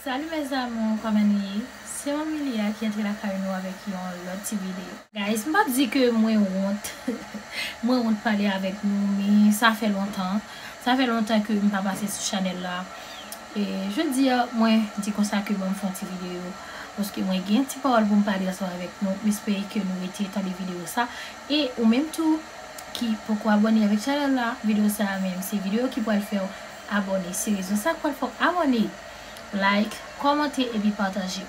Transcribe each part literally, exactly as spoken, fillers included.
Salut mes amours, kòman nou ye? Se Manmi Lia ki antre lakay nou avèk yon lòt ti videyo. Guys, m p ap di ke mwen wont. Mwen wont pale avèk nou, men sa fè lontan. Sa fè lontan ke m pa pase sou chanèl la. E jodi a, mwen di konsa ke ban m fè yon ti videyo. Paske mwen gen ti pawòl pou m pale ansanm avèk nou. M espere ke nou rete tande videyo sa. E ou menm tou ki poko abòne avèk chanèl la, videyo sa a menm, se videyo ki pral fè w abòne. Se rezon sa k pral fè w abòne, like, kòmante epi pataje.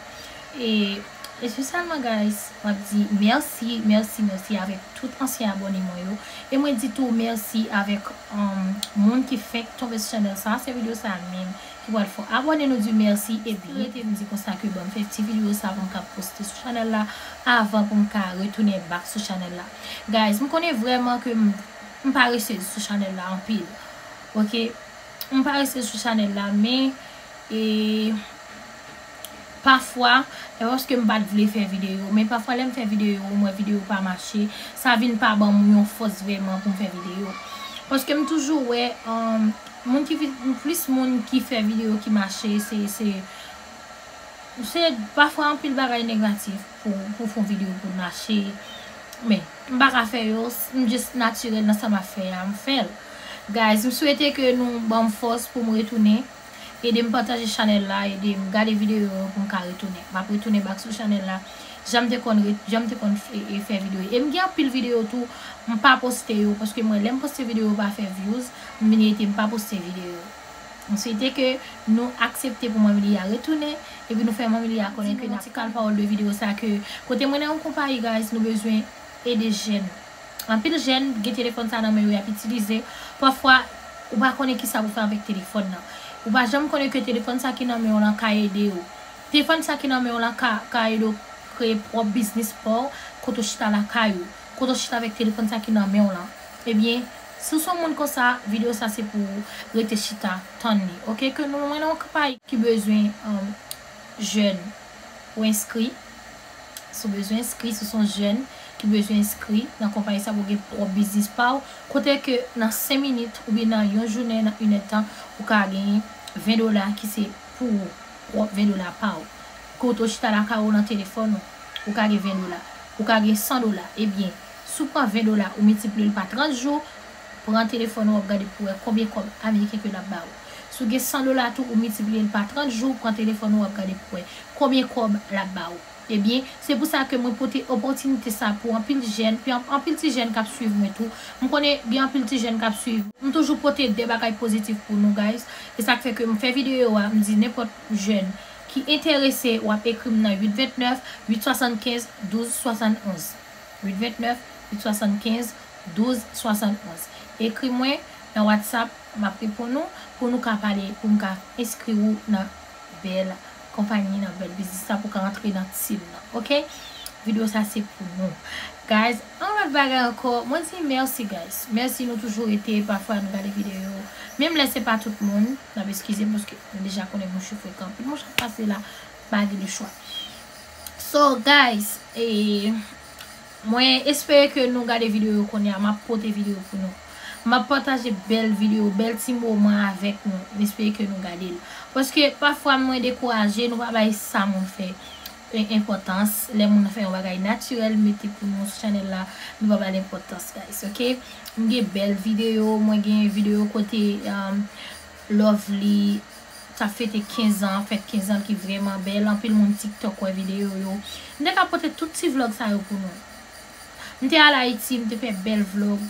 E espesyalman, guys, m ap di mèsi, mèsi, mèsi avèk tout ansyen abòne mwen yo. E mwen di tou mèsi avèk, um, moun ki fenk tonbe sou chanèl sa. Se videyo sa a menm ki pral fè w abòne, nou di mèsi. Epi rete m di konsa ke ban m fè ti videyo sa pou m ka poste sou chanèl la avan pou m ka retounen back sou chanèl la. Guys, m konnen vrèman ke m, m parese sou chanèl la anpil. Ok? M parese sou chanèl la, men, e, pafwa, e paske m pa t vle fè videyo, men pafwa lè m fè videyo, m wè videyo pa mache, sa vin pa ban m yon fòs vrèman pou m fè videyo. Paske m toujou wè, um, moun ki vi-, plis moun ki fè videyo ki mache, se, se, se pafwa anpil bagay negatif pou, pou fè yon videyo pou l mache. Men, m pa ka fè yo, m just natirèl nan sa m ap fè a, m fè l. Guys, m swete ke nou ban m fòs pou m retounen. Ede m pataje chanèl la, ede m gade videyo yo pou m ka retounen. M ap retounen back sou chanèl la. Jan m te konn re-, jan m te konn f-, e, e, fè videyo. E m gen anpil videyo tou, m pa poste yo, paske mwen, lè m poste videyo, yo pa fè views, m vin rete m pa poste videyo. M swete ke nou aksepte pou Manmi Lia retounen, epi nou fè Manmi Lia konnen ke n ap ti kal pawòl de videyo sa ke kote mwen nan yon konpayi, guys, nou bezwen ede jèn. Anpil jèn gen telefòn sa nan men yo, y ap itilize. Pafwa, ou pa konnen kisa pou fè avèk telefòn nan. Ou pa janm konnen ke telefòn sa ki nan men w lan ka ede w. Telefòn sa ki nan men w lan ka, ka ede w kreye pwòp biznis pa w, kote w chita lakay ou, kote w chita avèk telefòn sa ki nan men w lan. Ebyen, si w se yon moun konsa, videyo sa se pou ou rete chita, tann li. Ok, ke nou, mwen nan yon konpayi ki bezwen, um, jèn pou enskri. Si w bezwen enskri, si w se yon jèn ki bezwen enskri nan konpayi sa pou w gen pwòp biznis pa w, kote ke nan senk minit oubyen nan yon jounen, nan inèdtan, ou ka genyen ven dola ki se pou ou, pwòp ven dola pa w. Kote w chita lakay ou nan telefòn ou, ou ka gen ven dola. Ou ka gen san dola. Ebyen, si w pran ven dola, ou miltipliye l pa trant jou, pran telefòn ou, w ap gade pou w wè konbyen kòb ameriken ke l ap ba ou. Si w gen san dola tou, ou miltipliye l pa trant jou, pran telefòn ou, w ap gade pou w wè konbyen kòb l ap ba ou. Ebyen, se pou sa ke mwen pote opòtinite sa pou anpil jèn, pou an-, anpil ti jèn k ap swiv mwen tou. M konnen gen anpil ti jèn k ap swiv. M toujou pote de bagay pozitif pou nou, guys. E sa k fè ke m fè videyo a, m di nenpòt jèn ki enterese, w ap ekri m nan uit vennèf, uit swasannkenz, douz swasannonz. Uit vennèf, uit swasannkenz, douz swasannonz. Ekri mwen nan WhatsApp, m ap reponn ou, pou nou ka pale, pou m ka enskri ou nan bèl konpayi, nan bèl biznis la, pou w ka antre nan team nan, ok? Videyo sa se pou nou. Guys, yon lòt bagay ankò, mwen di mèsi, guys. Mèsi nou toujou rete, pafwa nou gade videyo. Menm lè se pa tout moun, n ap eskize m paske nou deja konnen mouche frekan. Anpil mouche ap pase la, pa gen le chwa. So, guys, e, mwen espere ke nou gade videyo yo kounye a, m ap pote videyo pou nou. M ap pataje bèl videyo, bèl ti moman avèk nou. M espere ke nou gade l. Paske pafwa mwen dekouraje, nou pa bay sa moun fè, e, enpòtans. Lè moun nan fè yon bagay natirèl, mete pou nou sou chanèl la, nou pa bay l enpòtans, guys, ok? M gen bèl videyo, mwen gen videyo kote, um, Lovely t ap fete kenz an, fèt kenz an ki vrèman bèl. Anpil moun TikTok wè videyo yo. M te ka pote tout ti vlog sa yo pou nou. M te al Ayiti, m te fè bèl vlog.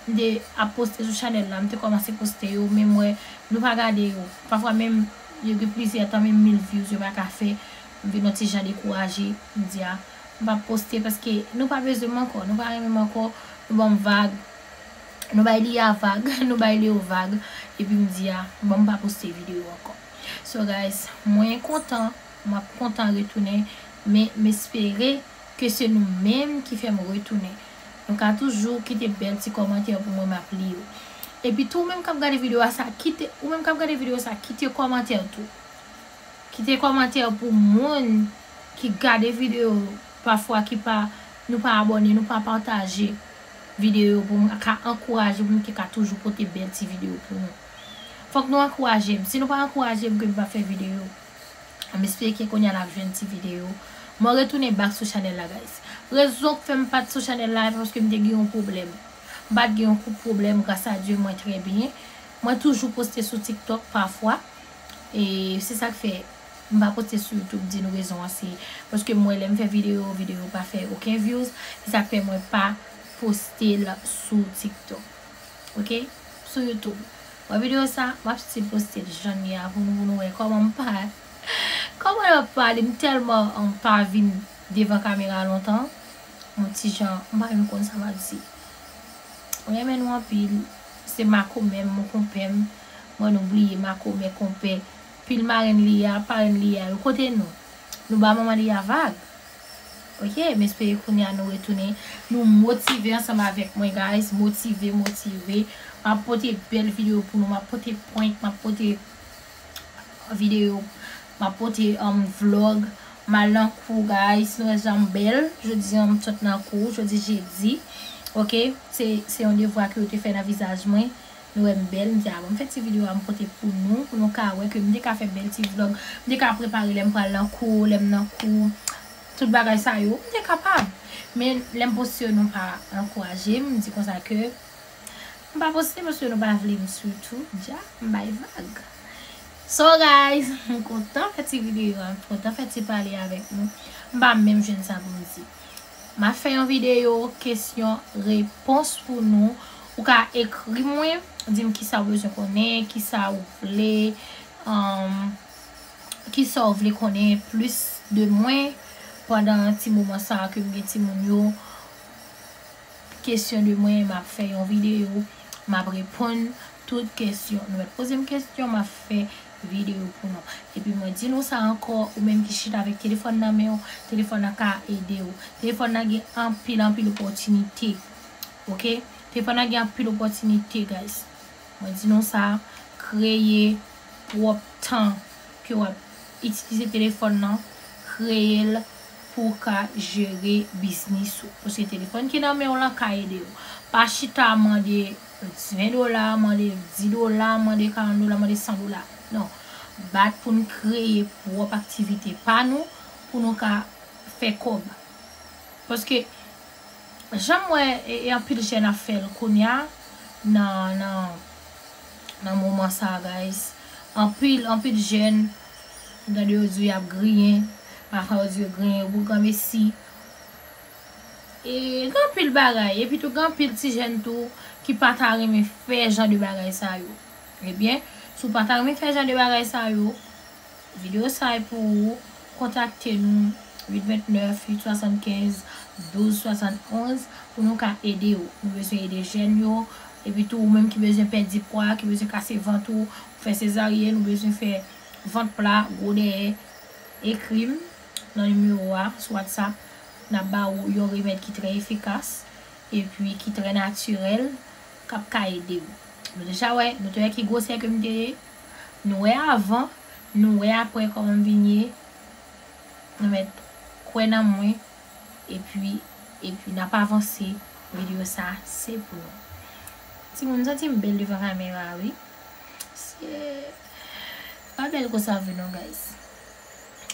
M te ap poste sou chanèl la, m te kòmanse poste yo, men m wè nou pa gade yo. Pafwa menm yo gen plizyè tan, menm mil views yo pa ka fè. M vin yon ti jan dekouraje, m di a, m p ap poste paske nou pa bezwen m ankò, nou pa renmen m ankò, nou ban m vag, nou bay Lia vag, nou bay Leo vag, epi m di a, bon, m pa poste videyo ankò. So guys, mwen kontan, m ap kontan retounen, men m espere ke se nou menm ki fè m retounen. Nou ka toujou kite bèl ti kòmantè pou mwen, m ap li yo. Epi tou, ou menm k ap gade videyo a sa, kite, ou menm k ap gade videyo sa, kite kòmantè tou. Kite kòmantè pou moun ki gade videyo pafwa ki pa, nou pa abòne, nou pa pataje videyo pou m ka ankouraje, pou m te ka toujou pote bèl ti videyo pou nou. Fòk nou ankouraje m. Si nou pa ankouraje m, ke m pa fè videyo. M espere ke kounye a n ap jwenn ti videyo. Mwen retounen back sou chanèl la, guys. Rezon k fè m pa t sou chanèl la, se paske m te gen yon pwoblèm. M pa t gen yon koup pwoblèm, gras a Dye, mwen trè byen. Mwen toujou poste sou TikTok pafwa. E se sa k fè m pa poste sou YouTube, di nou rezon an, se paske m wè lè m fè videyo, videyo pa fè okenn views. Se sa k fè mwen pa poste l sou TikTok. Ok? Sou YouTube. Wè videyo sa, m ap still poste l jan li a pou nou, pou nou wè kòman m pa, kòman m ap pale. M tèlman, um, pa vin devan kamera lontan. Yon ti jan, m pa menm konn sa m ap di. Mwen renmen nou anpil. Se makomè m, konpè m. Mwen nou bliye makomè, konpè. Pil marenn li a, parenn li a, yo kote nou? Nou ba manman li a vag. Ok, m espere kounye a nou retounen. Nou motive ansanm avèk mwen, guys. Motive, motive. M ap pote bèl videyo pou nou. M ap pote prank, m ap pote videyo. M ap pote, um, vlog. M al nan kou, guys. Nou wè jan m bèl. Jodi a, m sot nan kou. Jodi jedi. Ok, se, se yon devwa ke yo te fè nan vizaj mwen. Nou wè m bèl, m di, a bon, m fè ti videyo a m pote pou nou, pou nou ka wè ke m te ka fè bèl ti vlog, m te ka prepare lè m pral nan kou, lè m nan kou, tout bagay sa yo, m te kapab. Men lè m poste yo, nou pa ankouraje m, m di konsa ke m pa poste paske nou pa vle m, sitou, dja, m bay vag. So, guys, m kontan fè ti videyo a, m kontan fè ti pale avèk nou. M pa menm jwenn sa pou m di. M ap fè yon videyo kesyon repons pou nou. Ou ka ekri mwen, di m kisa ou bezwen konnen, kisa ou vle, um, kisa ou vle konnen plis de mwen pandan ti moman sa a ke m gen timoun yo. Kesyon de mwen, m ap fè yon videyo, m ap reponn tout kesyon. Nou mèt poze m kesyon, m ap fè videyo pou nou. Epi mwen di nou sa ankò, ou menm ki chita avèk telefòn nan men w, telefòn nan ka ede w. Telefòn nan gen anpil, anpil opòtinite. Ok? Telefòn nan gen anpil opòtinite, guys. Mwen di nou sa, kreye pwòp tan ke w ap itilize telefòn nan, kreye l pou w ka jere biznis ou. Paske telefòn ki nan men w lan ka ede w. Pa chita mande ven dola, mande dis dola, mande karant dola, mande san dola. Non. Bat pou n kreye pwòp aktivite pa nou, pou nou ka fè kòb. Paske, jan m wè, e, e anpil jèn ap fè l kounye a, nan, nan, nan moman sa a, guys. Anpil, anpil jèn, m tande yo di y ap griyen, pafwa yo di yo griyen yo pou granmesi. E gen anpil bagay, epi tou gen anpil ti jèn tou ki pa ta renmen fè jan de bagay sa yo. Ebyen, si w pa ta renmen fè jan de bagay sa yo, videyo sa a pou ou, kontakte nou, uit vennèf, uit swasannkenz, douz swasannonz, pou nou ka ede w. Nou bezwen ede jèn yo, epi tou ou menm ki bezwen pèdi pwa, ki bezwen kase vant ou, fè sezaryèn, ou bezwen fè vant pla, gwo dèyè, ekri m nan nimewo a sou WhatsApp. N ap ba ou yon remèd ki trè efikas, epi ki trè natirèl, k ap ka ede w. Nou deja wè, nou te wè ki gwosè ke m te ye, nou wè avan, nou wè apre kòman m vin ye. Nou mèt kwè nan mwen, epi, epi n ap avanse. Videyo sa, se pou nou. Timoun, m santi m bèl devan kamera, wi. Se pa bèl konsa vre non, guys.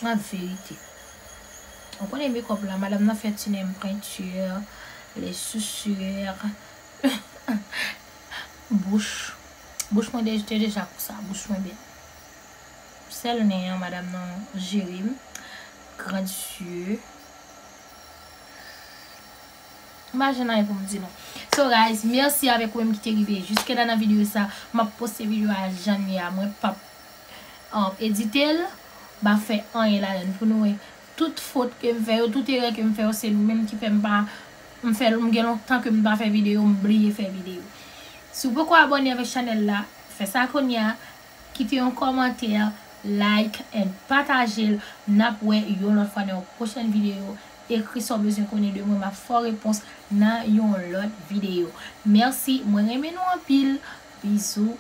An verite. Ou konnen makeup la, madanm nan fè ti nen m peinture, les sourcils, bouch. Bouch mwen de-, te deja konsa, bouch mwen bèl. Sèl nen an, madanm nan jere m. Grand yeux. M pa jwenn anyen pou m di non. So guys, mèsi avèk ou menm ki te rive jiske la nan videyo sa. M ap poste videyo a jan l ye a. Mwen p ap, um, edite l. M pa fè anyen ladan l pou nou wè. Tout fot ke m fè yo, tout erè ke m fè yo, se nou menm ki fè m pa, m fè, m gen lontan ke m pa fè videyo, m bliye fè videyo. Si w poko abòne avèk chanèl la, fè sa kounye a. Kite yon kòmantè, like and pataje l. N ap wè yon lòt fwa nan yon pwochèn videyo. Ekri sa w bezwen konnen de mwen, m ap fè w repons nan yon lòt videyo. Mèsi, mwen renmen nou anpil. Bizou.